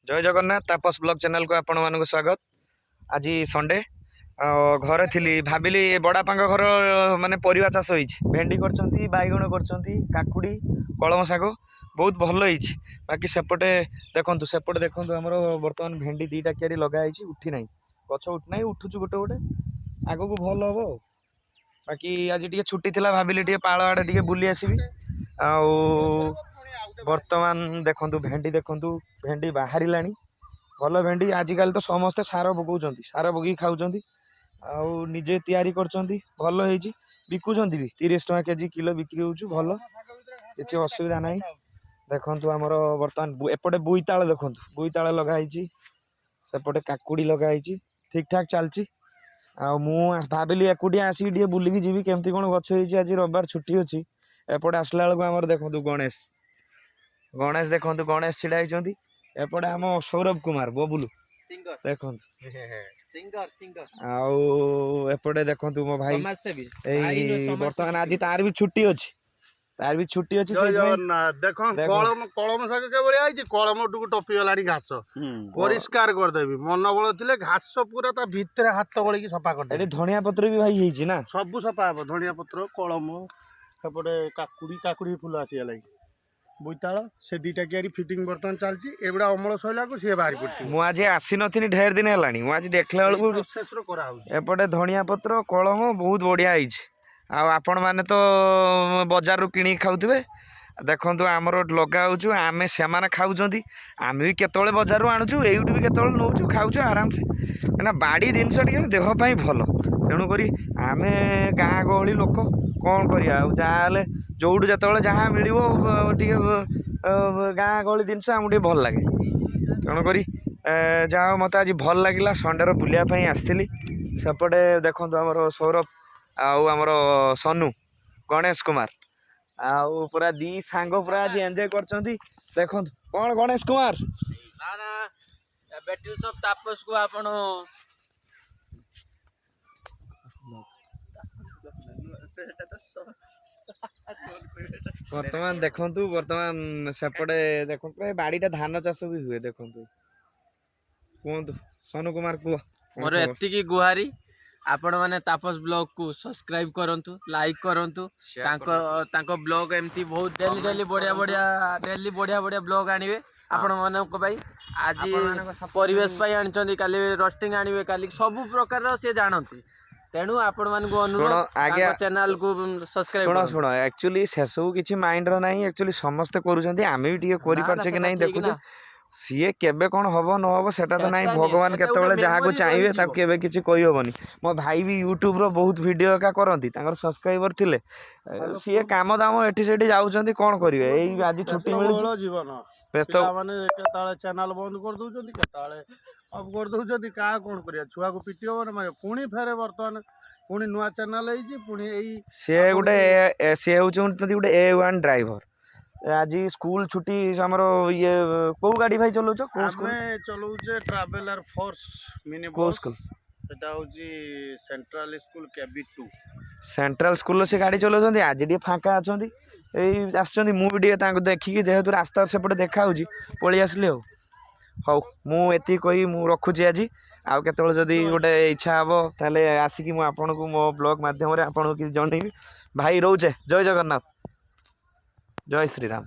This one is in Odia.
ଜୟ ଜଗନ୍ନାଥ। ତାପସ ବ୍ଲଗ ଚ୍ୟାନେଲକୁ ଆପଣମାନଙ୍କୁ ସ୍ୱାଗତ। ଆଜି ସଣ୍ଡେ, ଆଉ ଘରେ ଥିଲି। ଭାବିଲି ବଡ଼ାପାଙ୍କ ଘର ମାନେ ପରିବା ଚାଷ ହେଇଛି, ଭେଣ୍ଡି କରିଛନ୍ତି, ବାଇଗଣ କରିଛନ୍ତି, କାକୁଡ଼ି, କଳମ ଶାଗ ବହୁତ ଭଲ ହେଇଛି। ବାକି ସେପଟେ ଦେଖନ୍ତୁ, ସେପଟେ ଦେଖନ୍ତୁ, ଆମର ବର୍ତ୍ତମାନ ଭେଣ୍ଡି 2ଟା କିଆରି ଲଗା ହେଇଛି, ଉଠି ନାହିଁ ଗଛ, ଉଠି ନାହିଁ, ଉଠୁଛୁ ଗୋଟେ ଗୋଟେ, ଆଗକୁ ଭଲ ହବ। ଆଉ ବାକି ଆଜି ଟିକେ ଛୁଟି ଥିଲା, ଭାବିଲି ଟିକେ ପାଳ ଆଡ଼େ ଟିକେ ବୁଲି ଆସିବି। ଆଉ ବର୍ତ୍ତମାନ ଦେଖନ୍ତୁ, ଭେଣ୍ଡି ଦେଖନ୍ତୁ, ଭେଣ୍ଡି ବାହାରିଲାଣି, ଭଲ ଭେଣ୍ଡି। ଆଜିକାଲି ତ ସମସ୍ତେ ସାର ପକାଉଛନ୍ତି, ସାର ପକେଇକି ଖାଉଛନ୍ତି, ଆଉ ନିଜେ ତିଆରି କରୁଛନ୍ତି, ଭଲ ହେଇଛି, ବିକୁଛନ୍ତି ବି, 30 ଟଙ୍କା କେଜି କିଲୋ ବିକ୍ରି ହେଉଛି, ଭଲ, କିଛି ଅସୁବିଧା ନାହିଁ। ଦେଖନ୍ତୁ, ଆମର ବର୍ତ୍ତମାନ ଏପଟେ ବୋଇତାଳ ଦେଖନ୍ତୁ, ବୋଇତାଳ ଲଗା ହେଇଛି, ସେପଟେ କାକୁଡ଼ି ଲଗା ହେଇଛି, ଠିକ୍ ଠାକ୍ ଚାଲିଛି। ଆଉ ମୁଁ ଭାବିଲି ଏକୁଟିଆ ଆସିକି ଟିକେ ବୁଲିକି ଯିବି, କେମିତି କ'ଣ ଗଛ ହେଇଛି। ଆଜି ରବିବାର ଛୁଟି ଅଛି। ଏପଟେ ଆସିଲା ବେଳକୁ ଆମର ଦେଖନ୍ତୁ ଗଣେଶ, ଗଣେଶ ଦେଖନ୍ତୁ, ଗଣେଶ ଛିଡ଼ା ହେଇଛନ୍ତି। ଏପଟେ ଆମ ସୌରଭ କୁମାର ବବୁଲୁ ସିଙ୍ଗର। ଦେଖନ୍ତୁ। Singer, singer. ଆଉ ଏପଟେ ଦେଖନ୍ତୁ ମୋ ଭାଇ। ସମାଜସେବୀ। ଏଇ ବର୍ତ୍ତମାନ ଆଜି ତାର ବି ଛୁଟି ଅଛି, ତାର ବି ଛୁଟି ଅଛି। ଜୟ ସେଇଥିପାଇଁ ଜଗନ୍ନାଥ। ଦେଖ। ଦେଖ। କଳମ ଶାଗ କେଭଳିଆ ହେଇଛି। କଳମଟୁକୁ ଟପିଗଲାଣି ଘାସ। ପରିଷ୍କାର କରିଦେବି, ମନୋବଳ ଥିଲେ ଘାସ ପୁରା ତା ଭିତରେ ହାତ ଗଳିକି ସଫା କରିଦେବି। ଏଠି ଧଣିଆ ପତ୍ର ବି ଭାଇ ହେଇଛି ନା? ସବୁ ସଫା ହବ, ଧଣିଆ ପତ୍ର, କଳମ, ସେପଟେ କାକୁଡ଼ି, କାକୁଡ଼ି ଫୁଲ ଆସିଗଲାଣି, ବୋଇତାଳ, ସେ 2ଟା କିଆରି ଫିଟିଂ ବର୍ତ୍ତମାନ ଚାଲିଛି। ଏଗୁଡ଼ା ଅମଳ ସରିଲାକୁ ସିଏ ବାହାରି ପଡିଥିବ। ମୁଁ ଆଜି ଆସିନଥିଲି, ଢେର ଦିନ ହେଲାଣି। ମୁଁ ଆଜି ଦେଖିଲା ବେଳକୁ ପ୍ରୋସେସର କରାହଉଛି। ଏପଟେ ଧଣିଆ ପତ୍ର, କଳମ ବହୁତ ବଢ଼ିଆ ହେଇଛି। ଆଉ ଆପଣମାନେ ତ ବଜାରରୁ କିଣିକି ଖାଉଥିବେ। ଦେଖନ୍ତୁ, ଆମର ଲଗା ହେଉଛୁ ଆମେ, ସେମାନେ ଖାଉଛନ୍ତି, ଆମେ ବି କେତେବେଳେ ବଜାରରୁ ଆଣୁଛୁ, ଏଇଠୁ ବି କେତେବେଳେ ନେଉଛୁ, ଖାଉଛୁ ଆରାମସେ। କାହିଁକିନା ବାଡ଼ି ଜିନିଷ ଟିକେ ଦେହ ପାଇଁ ଭଲ। ତେଣୁକରି ଆମେ ଗାଁ ଗହଳି ଲୋକ, କ'ଣ କରିବା ଆଉ? ଯାହାହେଲେ ଯେଉଁଠୁ ଯେତେବେଳେ ଯାହା ମିଳିବ, ଟିକେ ଗାଁ ଗହଳି ଜିନିଷ ଆମକୁ ଟିକେ ଭଲ ଲାଗେ। ତେଣୁକରି ଯାହା ହଉ, ମୋତେ ଆଜି ଭଲ ଲାଗିଲା, ସଣ୍ଡେର ବୁଲିବା ପାଇଁ ଆସିଥିଲି। ସେପଟେ ଦେଖନ୍ତୁ, ଆମର ସୌରଭ ଆଉ ଆମର ସନୁ, ଗଣେଶ କୁମାର, ଆଉ ପୁରା ଦି ସାଙ୍ଗ ପୁରା ଆଜି ଏନ୍ଜୟ କରିଛନ୍ତି। ଦେଖନ୍ତୁ। କ'ଣ ଗଣେଶ କୁମାର? ନା ନା, ବ୍ୟାଟେଲ୍ସ ଅଫ୍ ତାପସକୁ ଆପଣ ବର୍ତ୍ତମାନ ଦେଖନ୍ତୁ, ବର୍ତ୍ତମାନ ସେପଟେ ଦେଖନ୍ତୁ, ପ୍ରାୟ ବାଡ଼ିଟା ଧାନ ଚାଷ ବି ହୁଏ। ଦେଖନ୍ତୁ, କୁହନ୍ତୁ ସନୁ କୁମାର, କୁହ କ'ଣ ମୋର ଖବର? ଏତିକି ଗୁହାରି, ଆପଣମାନେ ତାପସ ବ୍ଲଗକୁ ସବସ୍କ୍ରାଇବ କରନ୍ତୁ, ଲାଇକ୍ କରନ୍ତୁ। ତାଙ୍କ ତାଙ୍କ ବ୍ଲଗ ଏମିତି ବହୁତ ଡେଲି ଡେଲି ବଢିଆ ବଢିଆ, ଡେଲି ବଢିଆ ବଢିଆ ବ୍ଲଗ ଆଣିବେ ଆପଣମାନଙ୍କ ପାଇଁ। ଆଜି ପରିବେଶ ପାଇଁ ଆଣିଛନ୍ତି, କାଲି ରୋଷ୍ଟିଂ ଆଣିବେ, କାଲି ସବୁ ପ୍ରକାରର ସିଏ ଜାଣନ୍ତି। ତେଣୁ ଆପଣମାନଙ୍କୁ ଅନୁରୋଧ, ଶୁଣ ଆଜ୍ଞା। ଚ୍ୟାନେଲକୁ ସବସ୍କ୍ରାଇବ ଶୁଣ କରନ୍ତୁ। ଶୁଣ, ଆକ୍ଚୁଆଲି ସେସବୁ କିଛି ମାଇଣ୍ଡର ନାହିଁ। ଆକ୍ଚୁଆଲି ସମସ୍ତେ କରୁଛନ୍ତି, ଆମେ ବି ଟିକେ କରିପାରୁଛେ କି ସେଟା ନାହିଁ ଠିକ ଦେଖୁଛେ। ନା। ସିଏ କେବେ କ'ଣ ହବ ନ ହବ ସେଟା ତ ନାହିଁ। ସେଟା ଭଗବାନ ସେଟା ଗୋଟେ କେତେବେଳେ ଯାହାକୁ memory ଚାହିଁବେ ରହିଯିବ। ତାକୁ କେବେ କିଛି କହିହେବନି। ମୋ ଭାଇ ବି ୟୁଟ୍ୟୁବ୍ର ବହୁତ ଭିଡ଼ିଓ ଏକା କରନ୍ତି, ତାଙ୍କର ସବସ୍କ୍ରାଇବର ଥିଲେ। ସିଏ କାମ ଦାମ ଏଠି ସେଠି ଯାଉଛନ୍ତି, କ'ଣ କରିବେ? ଏଇ ଆଜି ଛୁଟି ମିଳୁଛି। ବ୍ୟସ୍ତବହୁଳ ଜୀବନ। ବ୍ୟସ୍ତ। ପିଲାମାନେ କେତେବେଳେ ଚ୍ୟାନେଲ ବନ୍ଦ କରିଦଉଛନ୍ତି, କେତେବେଳେ ଅଫ୍ କରିଦଉଛନ୍ତି। କାହା କ'ଣ କରିବା? ଛୁଆକୁ ପିଟି ହବ ନା ମାରିବ? ପୁଣି ଫେରେ ବର୍ତ୍ତମାନ ପୁଣି ନୂଆ ଚ୍ୟାନେଲ ହେଇଛି, ପୁଣି ଏଇ ସିଏ ଗୋଟେ ସିଏ ହେଉଛନ୍ତି ଗୋଟେ ଏ1 ଡ୍ରାଇଭର। ଆଜି ସ୍କୁଲ ଛୁଟି ଆମର। ଇଏ କୋଉ ଗାଡ଼ି ଭାଇ ଚଲାଉଛ? କୋଉ ସ୍କୁଲ? ଆମେ ଚଲଉଛେ ଟ୍ରାଭେଲର ଫୋର୍ସ ମିନି କୋଉ ବସ୍। ସ୍କୁଲ? ସେଟା ହଉଛି ସେଣ୍ଟ୍ରାଲ ସ୍କୁଲ କେବି 2। ସେଣ୍ଟ୍ରାଲ ସ୍କୁଲର ସେ ଗାଡ଼ି ଚଲାଉଛନ୍ତି। ଆଜି ଟିକେ ଫାଙ୍କା ଅଛନ୍ତି, ଏଇ ଆସିଛନ୍ତି। ମୁଁ ବି ଟିକେ ତାଙ୍କୁ ଦେଖିକି, ଯେହେତୁ ରାସ୍ତା ସେପଟେ ଦେଖା ହେଉଛି, ପଳେଇ ଆସିଲି। ଆଉ ହଉ, ମୁଁ ଏତିକି କହି ମୁଁ ରଖୁଛି ଆଜି। ଆଉ କେତେବେଳେ ଯଦି ଗୋଟେ ଇଚ୍ଛା ହେବ, ତାହେଲେ ଆସିକି ମୁଁ ଆପଣଙ୍କୁ ମୋ ବ୍ଲଗ ମାଧ୍ୟମରେ ଆପଣଙ୍କୁ କିଛି ଜଣେଇବି। ଭାଇ, ରହୁଛେ। ଜୟ ଜଗନ୍ନାଥ, ଜୟ ଶ୍ରୀରାମ।